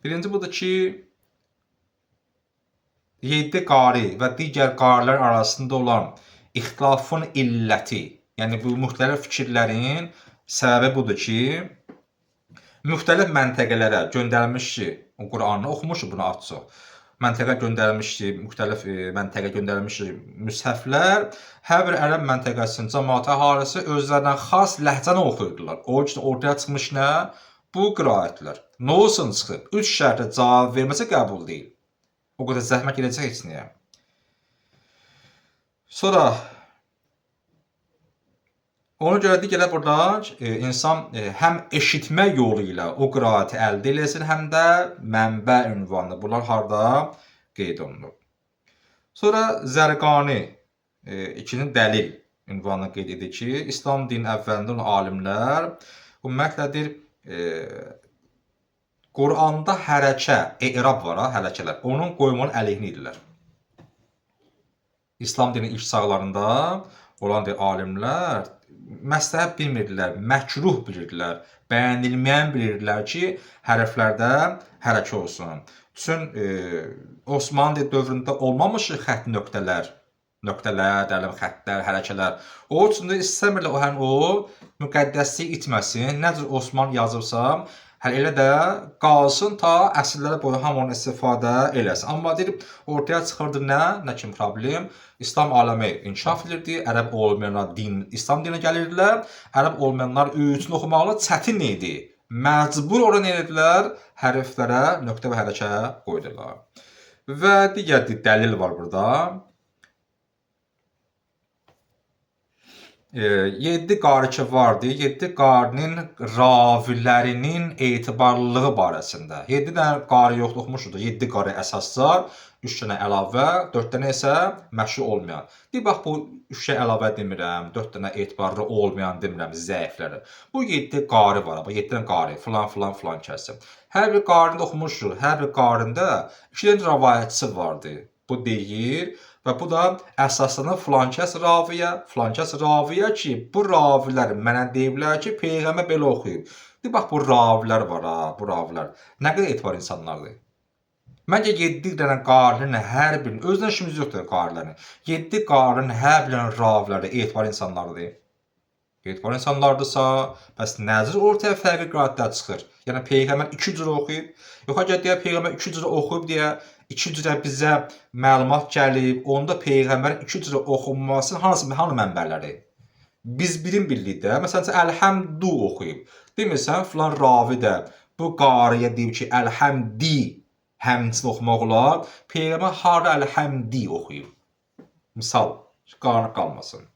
Birinci budur ki, 7 qari və digər qarilər arasında olan ixtilafın illəti, yəni bu müxtəlif fikirlərin səbəbi budur ki, müxtəlif məntəqələrə göndərilmişdi Quranı, oxumuşuq bunu az çox. Məntəqə göndərilmişdi, müxtəlif məntəqə göndərilmişdi müshəflər. Hər bir ərəb məntəqəsinin cəmaət əhalisi özlərinə xas ləhcəni oxuyurdular. O üçün ortaya çıxmış nə? Bu qiraətlər. Nə olsun çıxıb? 3 şərtə cavab verməsə qəbul deyil. O qədər zəhmət gedəcək heç niyə. Sonra ona görə də gələ burada insan həm eşitmə yolu ilə o qiraəti əldə eləsin, həm də mənbə ünvanı. Bunlar harda qeyd olunub. Sonra Zərqani 2-nin dəlil ünvanını qeyd edir ki, İslam dininin əvvəlində olan alimlər ümumiyyətlədir Quranda hərəkə, i'rab var ha, hərəkələr. Onun qoymanın əleyhinə idilər. İslam dininin ilk çağlarında olan alimlər məsləhət bilmirdilər, məkruh bilirdilər, bəyənilməyən bilirdilər ki, hərflərdə hərəkə olsun. Üçün Osmanlı dövründə olmamış xətt nöqtələr, nöqtələr, dələm xəttlər, hərəkələr. O üçün də istəmirlər o həm o müqəddəslik itməsin. Nə cür Osman yazıbsa, hələ elə də qalsın ta əsrlərə boyu hamı onu istifadə eləsin. Amma deyir, ortaya çıxırdı nə? Nə kimi problem? İslam aləmi inkişaf edirdi, ərəb olmayanlar din, İslam dininə gəlirdilər. Ərəb olmayanlar üçün oxumağı çətin idi. Məcbur ora nə edirdilər? Hərflərə nöqtə və hərəkə qoydular. Və digər bir dəlil var burada. 7 qari ki vardı, 7 qarinin ravilərinin etibarlılığı barəsində. 7 dənə qari yoxdur, oxumuşuq da, 7 qari əsaslar, 3 dənə əlavə, 4 dənə isə məşhur olmayan. Deyir, bax, bu 3 şey əlavə demirəm, 4 dənə etibarlı olmayan demirəm, zəifləri. Bu 7 qari var, bu 7 dənə qari, filan, filan, filan kəsi. Hər bir qarində oxumuşuq, hər bir qarində 2 dənə rəvayətçisi vardı. Bu deyir və bu da əsaslanır filankəs raviyə, filankəs raviyə ki, bu ravilər mənə deyiblər ki, Peyğəmbər belə oxuyub. Deyir, bax, bu ravilər var ha, bu ravilər. Nə qədər etibar insanlardır. Məncə 7 dənə qarinin hər birinin, özünə işimiz yoxdur qarilərin. 7 qarinin hər birinin raviləri etibar insanlardır. Etibar insanlardırsa, bəs nə cür ortaya fərqli qiraətlər çıxır? Yəni Peyğəmbər 2 cür oxuyub. Yox, əgər deyə Peyğəmbər 2 cür oxuyub deyə 2 cürə bizə məlumat gəlib, onda Peyğəmbərin 2 cürə oxunmasının hansı hanı mənbələri? Biz birin bildik də, məsələn, Əlhəmdu oxuyub. Demirsən, filan ravi də bu qariyə deyib ki, Əlhəmdi həmçinin oxumaq olar. Peyğəmbər harda Əlhəmdi oxuyub? Misal, qaranlıq qalmasın.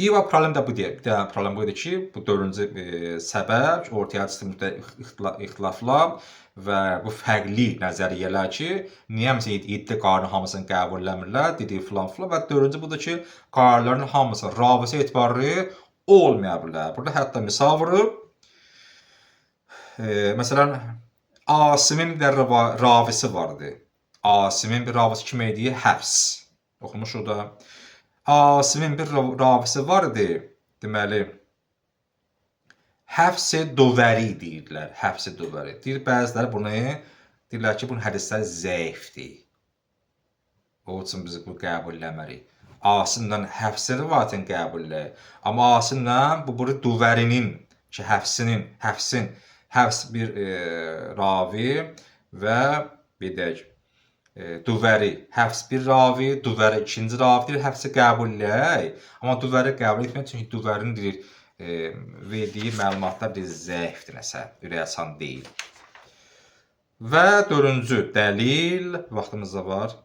Digər problem də bu deyil. Bir dənə problem bu idi ki, bu dördüncü səbəb ortaya çıxdı ixtilaflar və bu fərqli nəzəriyyələr ki, niyə məsələn 7 qarının hamısını qəbul eləmirlər, dedi filan filan və dördüncü budur ki, qarilərin hamısı ravisi etibarlı olmaya bilər. Burada hətta misal vurub. Məsələn, Asimin bir ravisi vardı. Asimin bir ravisi kim idi? Həfs. Oxumuşuq da. Asimin bir ravisi var idi. Deməli, Həfs-i Duvəri deyirdilər. Həfs-i Duvəri. Deyir, bəziləri bunu deyirlər ki, bunun hədisləri zəifdir. O üçün biz bu qəbul eləmərik. Asimlə Həfsin rivayətini qəbul eləyir. Amma Asimlə bu burada Duvərinin ki, Həfsinin, Həfsin, Həfs bir ravi və bir deyək, Duvəri, Həfs bir ravi, Duvəri ikinci ravidir, Həfsi qəbul eləyək. Amma Duvəri qəbul etmək, çünki Duvərinin deyir, verdiyi məlumatlar bir zəifdir nəsə, ürək açan deyil. Və dördüncü dəlil, vaxtımız da var.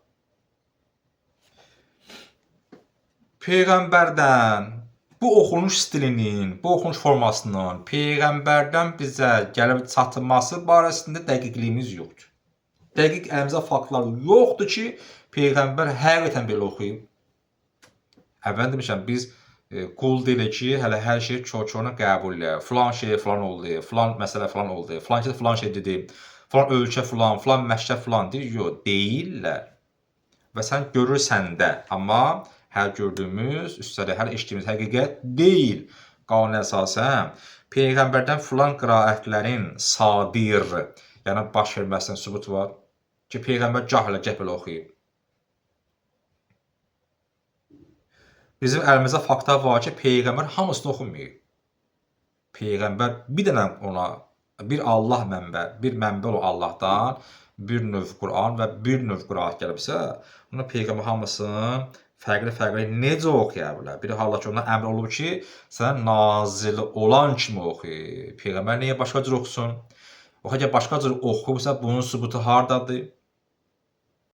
Peyğəmbərdən bu oxunuş stilinin, bu oxunuş formasının Peyğəmbərdən bizə gəlib çatması barəsində dəqiqliyimiz yoxdur. Dəqiq əlimizdə faktlar yoxdur ki, Peyğəmbər həqiqətən belə oxuyub. Əvvəl demişəm, biz qul deyilik ki, hələ hər şey çox-çoxuna qəbul eləyir. Filan şey filan oldu, filan məsələ filan oldu, filan kəs filan şey dedi, filan ölkə filan, filan məktəb filan deyir. Yox, deyirlər. Və sən görürsən də, amma hər gördüyümüz, üstəlik hər eşitdiyimiz həqiqət deyil. Qanuna əsasən Peyğəmbərdən filan qiraətlərin sadir, yəni baş verməsinin sübut var ki, Peyğəmbər gah elə gah belə oxuyub. Bizim əlimizdə faktlar var ki, Peyğəmbər hamısını oxumayıb. Peyğəmbər bir dənə ona, bir Allah mənbə, bir mənbə o Allahdan, bir növ Quran və bir növ qiraət gəlibsə, ona Peyğəmbər hamısını fərqli-fərqli necə oxuya bilər? Bir halda ki, ona əmr olub ki, sənə nazil olan kimi oxuy. Peyğəmbər niyə başqa cür oxusun? O ki, başqa cür oxuyubsa, bunun sübutu hardadır?